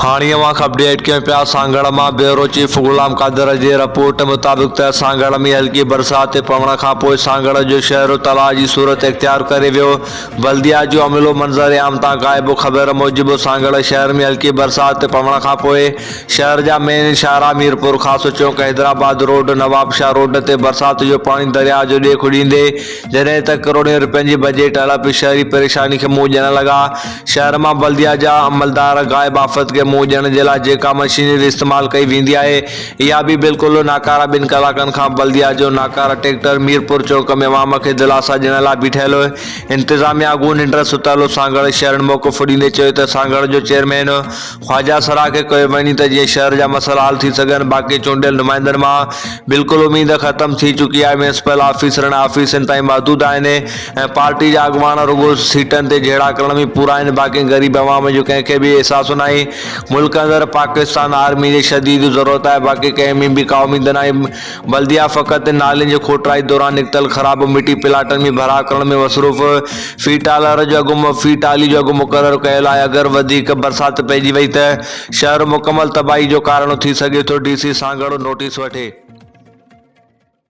هاڻي اوهان کي اپڊيٽ ڪيون پيا سانگهڙ مان بيورو چيف غلام قادر جي رپورٽ مطابق ته سانگهڙ ۾ هلڪي برسات پوڻ کان پوء سانگهڙ جو شهر تلاء جي صورت اختيار ڪري ويو بلديا جو عملو منظر عام تان غائب خبر موجب سانگهڙ شهر ۾ هلڪي برسات پوڻ کان پوء شهر جا مين شاهراهه ميرپورخاص چونڪ حيدرآباد روڊ نوابشاهه روڊ تي برسات جو پاڻي درياء جو ڏيک ڏيندي جڏهن ته ڪروڙين رپين جي بجيٽ هڙپ شهري پريشاني کي منهن ڏيڻ لڳا شهر مان بلديا جا عملدار غائب آفت کي منهن ڏيڻ جي لاء جيڪا مشينري استعمال ڪئي ويندي آهي اها به بلڪل ناڪاره ٻن ڪلاڪن کان بلديا جو ناڪاره ٽريڪٽر ميرپور چوڪ ۾ عوام کي دلاسا ڏيڻ لاء بيٺل انتظاميا اڳو ننڊ ستل سانگهڙ شهرين موقف ڏيندي چيو ته سانگهڙ جو چيئرمين خواجه سرا کي ڪيو وڃي ته جيئن شهر جا مسئلا حل ٿي سگهن باقي چونڊيل نمائندن مان بلڪل اميد ختم ٿي چڪي آهي ميونسپل آفيسرن آفيسن تائين محدود آهن ۽ پارٽي جا اڳواڻ رڳو سيٽن تي جهيڙا ڪرڻ ۾ پورا آهن باقي غريب عوام جو ڪنهن کي به احساس ناهي ملڪ اندر پاڪستان آرمي جي شديد ضرورت آهي باقي ڪنهن ۾ به ڪا اميد ناهي بلديا فقط نالين جي کوٽرائي دوران نڪتل خراب مٽي پلاٽن ۾ ڀراء ڪرڻ ۾ مصروف في ٽالر جو اگهه في ٽالي جو اگهه مقرر ڪيل آهي اگر وڌيڪ برسات پئجي وئي ته شهر مڪمل تباهي جو ڪارڻ ٿي سگهي ٿو ڊي سي سانگهڙ نوٽيس وٺي.